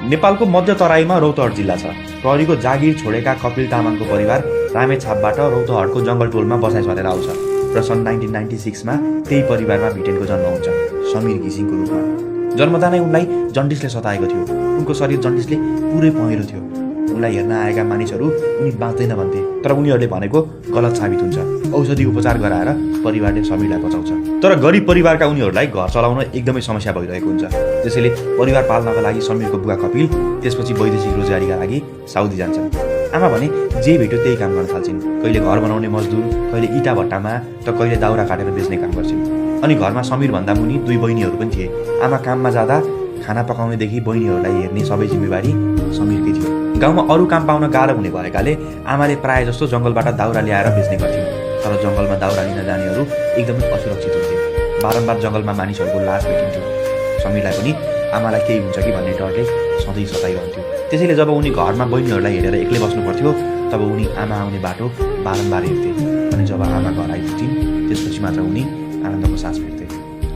नेपालको मध्य तराईमा रौतहट जिल्ला छ। प्रहरीको जागिर छोडेका कपिल तामाङको परिवार रामेछापबाट रौतहटको जङ्गलटोलमा बसाइ सरेर आउँछ र सन् 1996 मा त्यही परिवारमा भिटेनको जन्म हुन्छ, समीर घिसिङको रूपमा। जन्मदा नै उनलाई जन्डिसले सताएको थियो। उनको शरीर जन्डिसले पुरै पहेँलो थियो। उनलाई हेर्न आएका मानिसहरू उनी बाँच्दैन भन्थे, तर उनीहरूले भनेको गलत साबित हुन्छ। औषधि उपचार गराएर परिवारले समीरलाई बचाउँछ। तर गरिब परिवारका उनीहरूलाई घर चलाउन एकदमै समस्या भइरहेको हुन्छ। त्यसैले परिवार पाल्नका लागि समीरको बुवा कपिल त्यसपछि वैदेशिक रोजगारीका लागि साउदी जान्छन्। आमा भने जे भेट्यो त्यही काम गर्न थाल्छिन्। कहिले घर बनाउने मजदुर, कहिले इँटा भट्टामा, त कहिले दाउरा काटेर बेच्ने काम गर्छिन्। अनि घरमा समीर भन्दा मुनि 2 बहिनीहरू पनि थिए। आमा काममा जाँदा खाना पकाउनेदेखि बहिनीहरूलाई हेर्ने सबै जिम्मेवारी समीरकै थियो। गाउँमा अरू काम पाउन गाह्रो हुने भएकाले आमाले प्राय जस्तो जङ्गलबाट दाउरा ल्याएर बेच्ने गर्थिन्। तर जङ्गलमा दाउरा लिन जानेहरू एकदमै असुरक्षित हुन्थे। बारम्बार जङ्गलमा मानिसहरूको लास भेटिन्थ्यो। समीरलाई पनि आमालाई केही हुन्छ कि भन्ने डरले सधैँ सताइरहन्थ्यो। त्यसैले जब उनी घरमा बहिनीहरूलाई हेरेर एक्लै बस्नु पर्थ्यो, तब उनी आमा आउने बाटो बारम्बार हेर्थे। अनि जब आमा घर आइपुग्थिन्, त्यसपछि मात्र उनी आनन्दको सास फेर्थे।